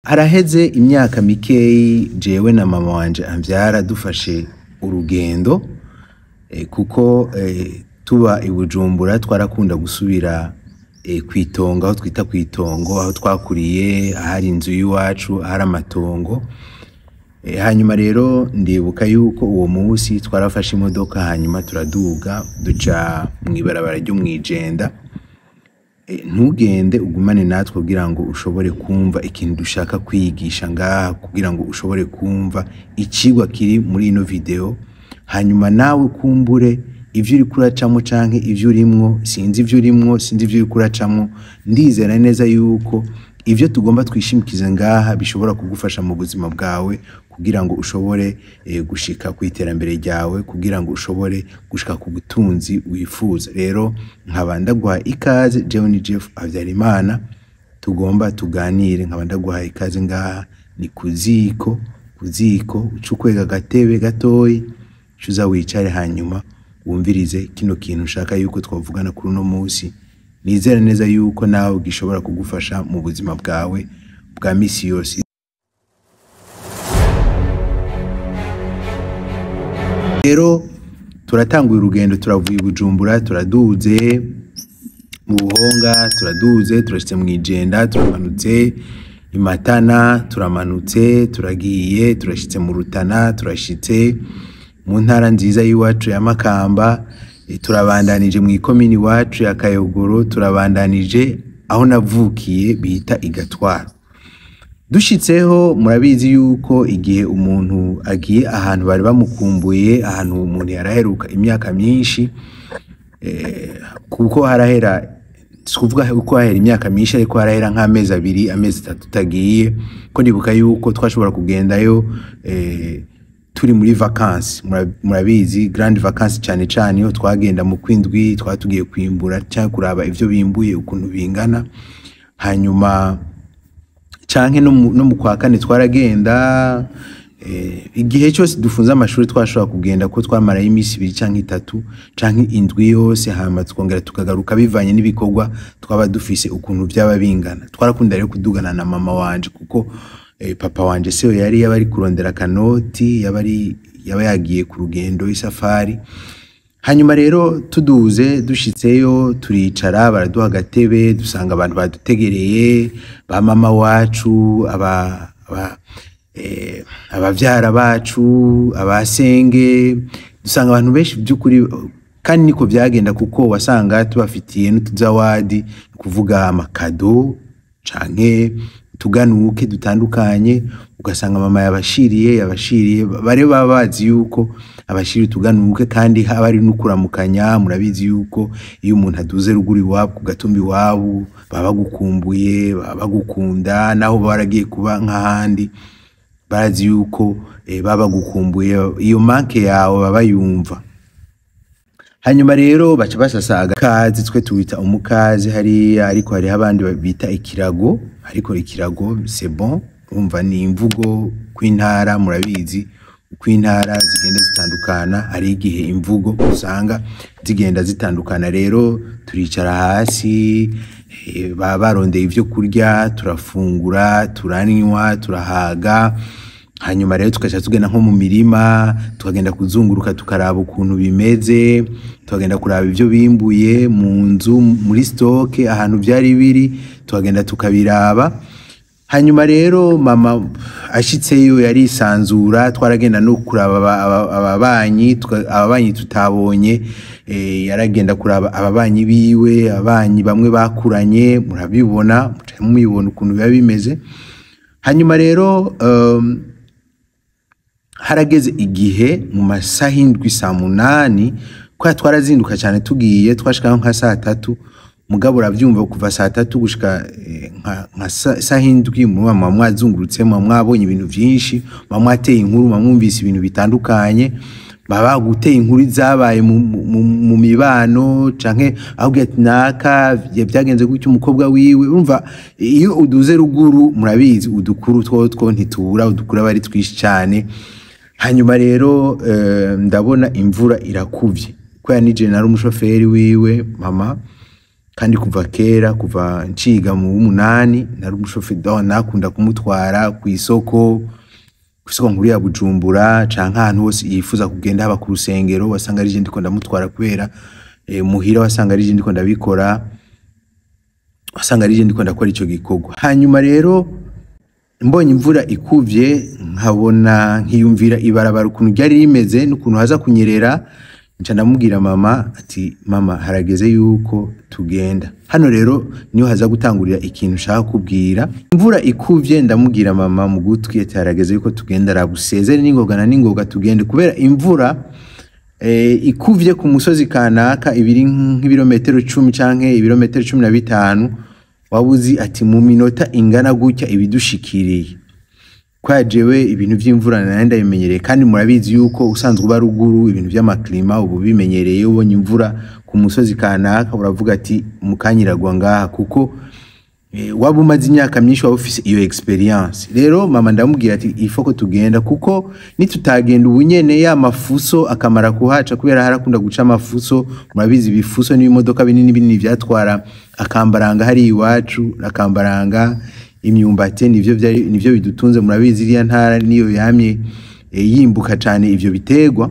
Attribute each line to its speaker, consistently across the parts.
Speaker 1: Haraheze imyaka mikeyi jewe na mama wanje amvyara dufashe urugendo kuko tuba i Bujumbura twarakunda gusubira kw'itongo, aho twita kw'itongo, aho twakuriye, ahari inzu y'iwacu, ahari amatongo. Hanyuma rero ndibuka yuko uwo musi twarafashe imodoka, hanyuma turaduga duca mw'ibarabara ryo mw'Ijenda. Ntugende, ugumane natwe kugira ngo ushobore kumva ikintu dushaka kwigisha ngaha, kugira ngo ushobore kumva icigwa kiri muri ino video, hanyuma nawe kumbure ivyo uriko uracamwo canke ivyo urimwo, sinzi ivyo urimwo, sinzi ivyo uriko uracamwo, ndizera neza yuko ivyo tugomba twishimikize ngaha bishobora kugufasha mu buzima bwawe, kugira ngo ushobore gushika kw'iterambere ryawe, kugira ngo ushobore gushika ku butunzi wifuza. Rero nkaba ndaguha ikaze, jewe ni Jeff Habyarimana, tugomba tuganire, nkaba ndaguha ikaze ngaha ni kuziko, kuziko uce ukwega agatebe gatoyi, uce uza wicare, hanyuma wumvirize kino kintu ushaka yuko twavugana kuri uno musi. Nizere neza yuko nawe gishobora kugufasha mu buzima bwawe bwa misi yose. Rero turatanguye urugendo, turavuye i Bujumbura, turaduze mu Buhonga, turaduze, turashitse mw'Ijenda, turamanutse i Matana, turamanutse, turagiye, turashitse mu Rutana, turashitse mu ntara nziza y'iwacu ya Makamba, turabandanije mw'ikomini iwacu ya Kayogoro, turabandanije aho navukiye bita i Gatwaro. Dushitseho, murabizi yuko igihe umuntu agiye ahantu bari bamukumbuye, ahantu umuntu yaraheruka imyaka myinshi, kuko harahera, si kuvuga ko hahera imyaka myinshi, ariko harahera nk'amezi 2, amezi 3 tutagiye, ko ndibuka yuko twashobora kugendayo turi muri vacances. Murabizi grande vacances, cane cane iyo twagenda mu kwindwi, twaba tugiye kwimbura canke kuraba ivyo bimbuye ukuntu bingana, hanyuma canke no mu kwa kane twaragenda. Igihe cyose dufunze amashuri twashobora kugenda, ko twamarayo iminsi 2 canke 3 canke indwi yose, hanyuma tukongera tukagaruka bivanye n'ibikorwa twaba dufise ukuntu vyaba bingana. Twarakunda rero kudugana na mama wanje, kuko papa wanje sewe yari yaba ari kurondera akanoti, yaba yagiye ku rugendo y'isafari. Hanyuma rero tuduze, dushitseyo, turicara, baraduha agatebe, dusanga abantu badutegereye, ba mama wacu, abavyara bacu, abasenge, dusanga abantu benshi by'ukuri. Kandi niko vyagenda, kuko wasanga tubafitiye n'utuzawadi, kuvuga amakado canke tuganuke dutandukanye, ugasanga mama yabashiriye, bare baba bazi yuko abashiriye utuganuke, kandi haba ari n'ukuramukanya. Murabizi yuko iyo umuntu aduze ruguru iwabo, ku gatumba iwabo, baba bagukumbuye, baba bagukunda, naho baba baragiye kuba nk'ahandi, barazi yuko baba bagukumbuye, iyo manque yawe baba bayumva. Hanyuma rero baca basasa agakazi, twe tuwita umukazi hariya, ariko hariho abandi bita ikirago, ariko ikirago c'est bon, urumva ni imvugo kw'intara. Murabizi uko intara zigenda zitandukana, hari igihe imvugo usanga zigenda zitandukana. Rero turicara hasi, baba barondeye ivyo kurya, turafungura, turanywa, turahaga. Hanyuma rero tugaca tugenda nko mu mirima, tukagenda kuzunguruka, tukaraba ukuntu bimeze, tukagenda kuraba ivyo bimbuye mu nzu, muri stock ahantu vyari biri, tukagenda tukabiraba. Hanyuma rero mama ashitseyo yarisanzura, twaragenda no kuraba ababanyi, ababanyi tutabonye, yaragenda kuraba ababanyi biwe, ababanyi bamwe bakuranye, murabibona, muca mubibona ukuntu biba bimeze. Hanyuma rero harageze igihe mu masaha 7, saa 8, kubera twarazinduka cyane tugiye, twashikaho nka saa 3. Mugabo uravyumva, kuva saa 3 gushika nka saha 7, muba mwazungurutse, muba mwabonye ibintu vyinshi, muba mwateye inkuru, muba mwumvise ibintu bitandukanye, baba baguteye inkuru zabaye mu mibano, canke ahubwo ati naka byagenze gutyo, umukobwa wiwe. Urumva iyo uduze ruguru, murabizi, udukuru two ntitubura, udukuru aba ari twinshi cyane. Hanyuma rero ndabona imvura irakuvye, kubera nije nari umushoferi wiwe mama. Kandi kuva kera, kuva nciga mu w'umunani, nari umushoferi, nakunda kumutwara kw'isoko, kw'isoko nkuru ya Bujumbura, canke ahantu hose yifuza kugenda, haba ku rusengero wasanga ari je ndiko ndamutwara, kubera muhira wasanga ari je ndiko ndabikora, wasanga ari je ndiko ndakora ico gikorwa. Hanyuma rero mbonye imvura ikuvye, nkabona nkiyumvira ibarabara ukuntu ryari rimeze n'ukuntu haza kunyerera, nca ndamubwira mama ati: "Mama, harageze yuko tugenda." Hano rero niho haza gutangurira ikintu nshaka kubwira. Imvura ikuvye, ndamubwira mama mu gutwi ati: "Harageze yuko tugenda, rabusezere n'ingoga na n'ingoga, tugende," kubera imvura ikuvye ku musozi kanaka ibiri nk'ibirometero 10 canke ibirometero 15, waba uzi ati mu minota ingana gutya ibidushikiriye. Kwa jewe ibintu vy'imvura nari ndabimenyereye, kandi murabizi yuko usanzwe uba ruguru, ibintu vy'ama climat ubu bimenyereye. Ubonye imvura ku musozi kanaka, uravuga ati mukanyiragwa ngaha, kuko waba umaze imyaka myinshi, waba ufise iyo expérience. Rero mama ndamubwira ati ifo ko tugenda, kuko nitutagenda ubu nyene, ya mafuso akamara kuhaca, kubera harakunda guca amafuso. Murabizi, ibifuso n'ibimodoka binini binini vyatwara akambaranga hari iwacu, akambaranga, imyumbati, nivyo vyari, nivyo bidutunze. Murabizi, iriya ntara niyo yamye yimbuka cane ivyo biterwa.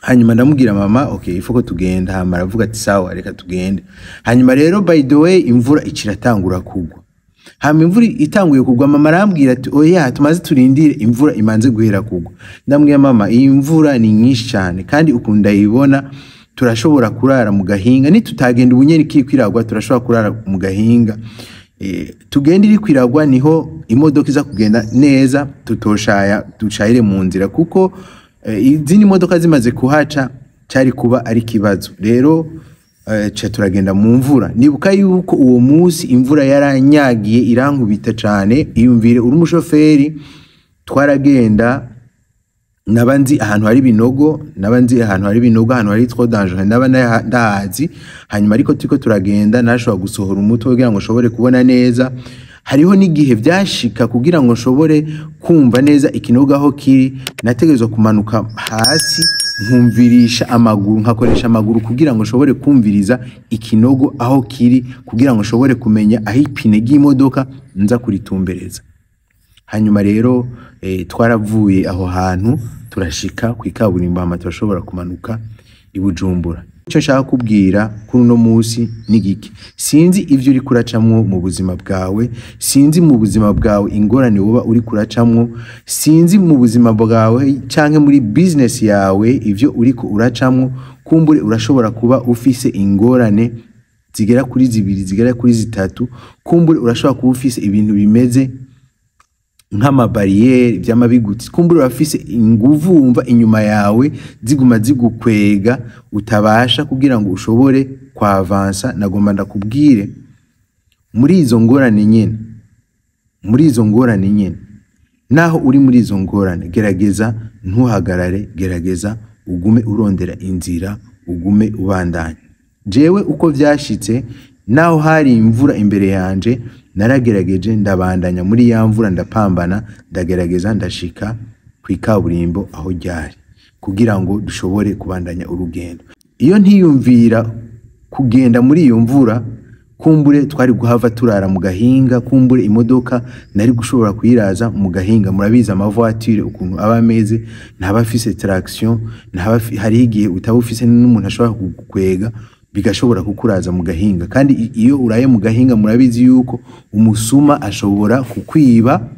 Speaker 1: Hanyuma ndamubwira mama: "Okay, ifo ko tugenda." Hama aravuga ati: "Sawa, reka tugende." Hanyuma rero, by the way, imvura iciratangura kugwa. Hama imvura itanguye kugwa, mama arambwira ati: "Oya, tumaze turindire imvura imanze guhera kugwa." Ndamubwira: "Mama, iyi mvura ni nyinshi cyane, kandi ukuntu ndayibona turashobora kurara mu gahinga. Nitutagenda ubunyene ikiriko iragwa, turashobora kurara mu gahinga. Tugende iriko iragwa, niho imodoka iza kugenda neza, tutoshaya dushayire mu nzira," kuko izindi modoka zimaze kuhaca cari kuba ari kibazo. Rero ca turagenda mu mvura. Nibuka yuko uwo munsi imvura yaranyagiye, irankubita cane. Iyumvire uri umushoferi. Twaragenda, naba nzi ahantu hari ibinogo, naba nzi ahantu hari ibinogo, ahantu hari trop dangereux naba ndahazi. Hanyuma ariko turiko turagenda, nashobora gusohora umutwe kugira ngo nshobore kubona neza. Hariho n'igihe vyashika, kugira ngo nshobore kumva neza ikinogo aho kiri, nategerezwa kumanuka hasi nkumvirisha amaguru, nkakoresha amaguru kugira ngo nshobore kumviriza ikinogo aho kiri, kugira ngo nshobore kumenya aho ipine ry'imodoka nza kuritumbereza. Hanyuma rero twaravuye aho hantu, turashika ku ikaburimbo, hama turashobora kumanuka i Bujumbura. Icyo nshaka kubwira kuri uno munsi ni giki? Sinzi ivyo uri kuracamwo mu buzima bwawe, sinzi mu buzima bwawe ingorane woba uri kuracamwo, sinzi mu buzima bwawe canke muri business yawe ivyo uriko uracamwo. Kumbure urashobora kuba ufise ingorane zigera kuri zibiri, zigera kuri zitatu. Kumbure urashobora kuba ufise ibintu bimeze nk'ama barrières vy'amabiguti. Kumbure urafise inguvu wumva inyuma yawe ziguma zigukwega, utabasha kugira ngo ushobore kwavansa. Nagomba ndakubwire, muri izo ngorane nyene, muri izo ngorane nyene, naho uri muri izo ngorane, gerageza ntuhagarare, gerageza ugume urondera inzira, ugume ubandanya. Jewe uko vyashitse, naho hari imvura imbere yanje, naragerageje ndabandanya muri ya mvura, ndapambana, ndagerageza ndashika kw'ikaburimbo aho ryari, kugira ngo dushobore kubandanya urugendo. Iyo ntiyumvira kugenda muri iyo mvura, kumbure twari guhava turara mu gahinga, kumbure imodoka nari gushobora kuyiraza mu gahinga. Murabizi ama voiture ukuntu aba ameze, ntaba afise traction, ntaba hariho igihe utaba ufise n'umuntu ashobora kugukwega, bigashobora kukuraza mu gahinga. Kandi iyo uraye mu gahinga, murabizi yuko umusuma ashobora kukwiba.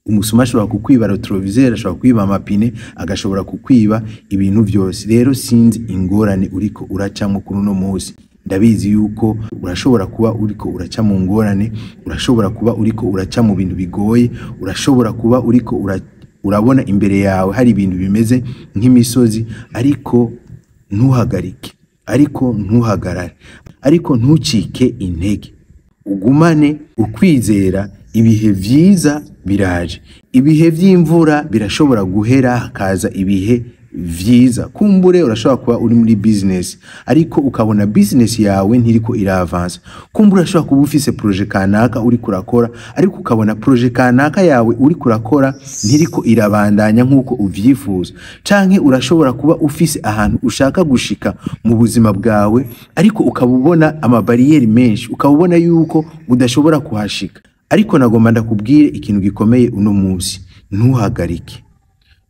Speaker 1: Umusuma ashobora kukwiba rétroviseur, ashobora kwiba amapine, agashobora kukwiba ibintu vyose. Rero sinzi ingorane uriko uracamwo kuri uno munsi. Ndabizi yuko urashobora kuba uriko uraca mu ngorane, urashobora kuba uriko uraca mu bintu bigoye, urashobora kuba uriko urabona imbere yawe hari ibintu bimeze nk'imisozi, ariko ntuhagarike, ariko ntuhagarare, ariko ntucike intege, ugumane ukwizera. Ibihe vyiza biraje, ibihe vy'imvura birashobora guhera hakaza ibihe. vyiza. Kumbure urashobora kuba uri muri business, ariko ukabona business yawe ntiriko iravansa. Kumbure urashobora kuba ufise projet kanaka uri kurakora, ariko ukabona projet kanaka yawe uri kurakora ntiriko irabandanya nk'uko uvyifuza. Canke urashobora kuba ufise ahantu ushaka gushika mu buzima bwawe, ariko ukaba ubona amabariyeri menshi, ukaba ubona yuko udashobora kuhashika. Ariko nagomba ndakubwire ikintu gikomeye uno munsi: ntuhagarike,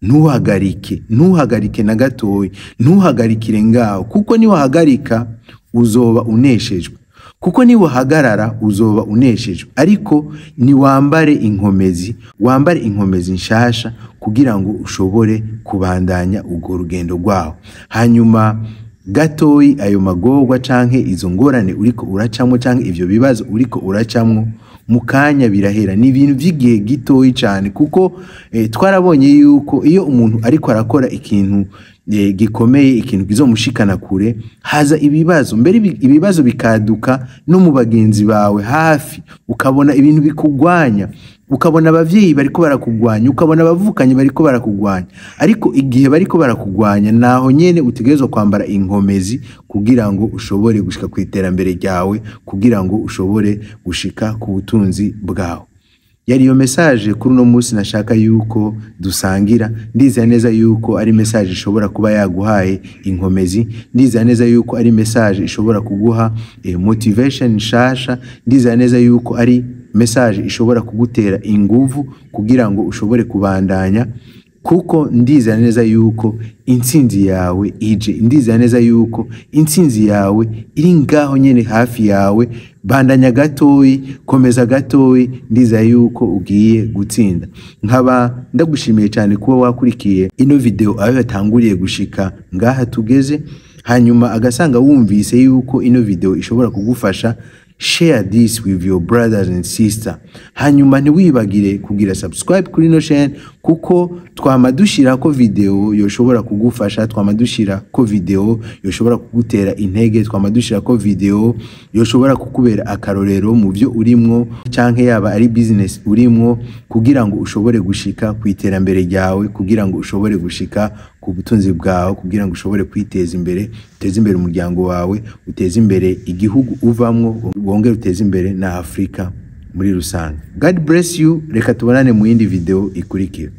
Speaker 1: ntuhagarike, ntuhagarike na gatoyi, ntuhagarikire ngaho, kuko niwahagarika uzoba uneshejwe, kuko niwahagarara uzoba uneshejwe. Ariko niwambare inkomezi, wambare inkomezi nshasha kugira ngo ushobore kubandanya urwo rugendo rwawe. Hanyuma gatoyi ayo magorwa canke izo ngorane uriko uracamwo, canke ivyo bibazo uriko uracamwo, mu kanya birahera. Ni ibintu vy'igihe gitoyi cane, kuko twarabonye yuko iyo umuntu ariko arakora ikintu gikomeye, ikintu kizomushikana kure, haza ibibazo. Mbere ibibazo bikaduka no mu bagenzi bawe hafi, ukabona ibintu bikugwanya, ukabona abavyeyi bariko barakugwanya, ukabona abavukanyi bariko barakugwanya. Ariko igihe bariko barakugwanya, naho nyene utegerezwa kwambara inkomezi kugira ngo ushobore gushika ku iterambere ryawe, kugira ngo ushobore gushika ku butunzi bwawe. Yari iyo message kuri uno munsi nashaka yuko dusangira. Ndizera neza yuko ari message ishobora kuba yaguhaye inkomezi, ndizera neza yuko ari message ishobora kuguha motivation nshasha, ndizera neza yuko ari message ishobora kugutera inguvu kugira ngo ushobore kubandanya, kuko ndizera neza yuko intsinzi yawe ije, ndizera neza yuko intsinzi yawe iri ngaho nyene hafi yawe. Bandanya gatoyi, komeza gatoyi, ndizera yuko ugiye gutsinda. Nkaba ndagushimiye cyane kuba wakurikiye ino video aho yatanguriye gushika ngaha tugeze. Hanyuma agasanga wumvise yuko ino video ishobora kugufasha, share this with your brothers and sister. Hanyuma ntiwibagire kugira subscribe kuri ino chaîne, kuko twama dushirako video yoshobora kugufasha, twama dushirako video yoshobora kugutera intege, twama dushirako video yoshobora kukubera akarorero mu byo urimwo, canke yaba ari business urimwo, kugira ngo ushobore gushika ku iterambere ryawe, kugira ngo ushobore gushika ku butunzi bwawe, kugira ngo ushobore kwiteza imbere, uteze imbere umuryango wawe, uteze imbere igihugu uvamwo, wongere uteze imbere na Afrika muri rusange. God bless you. Reka tubonane mu yindi video ikurikira.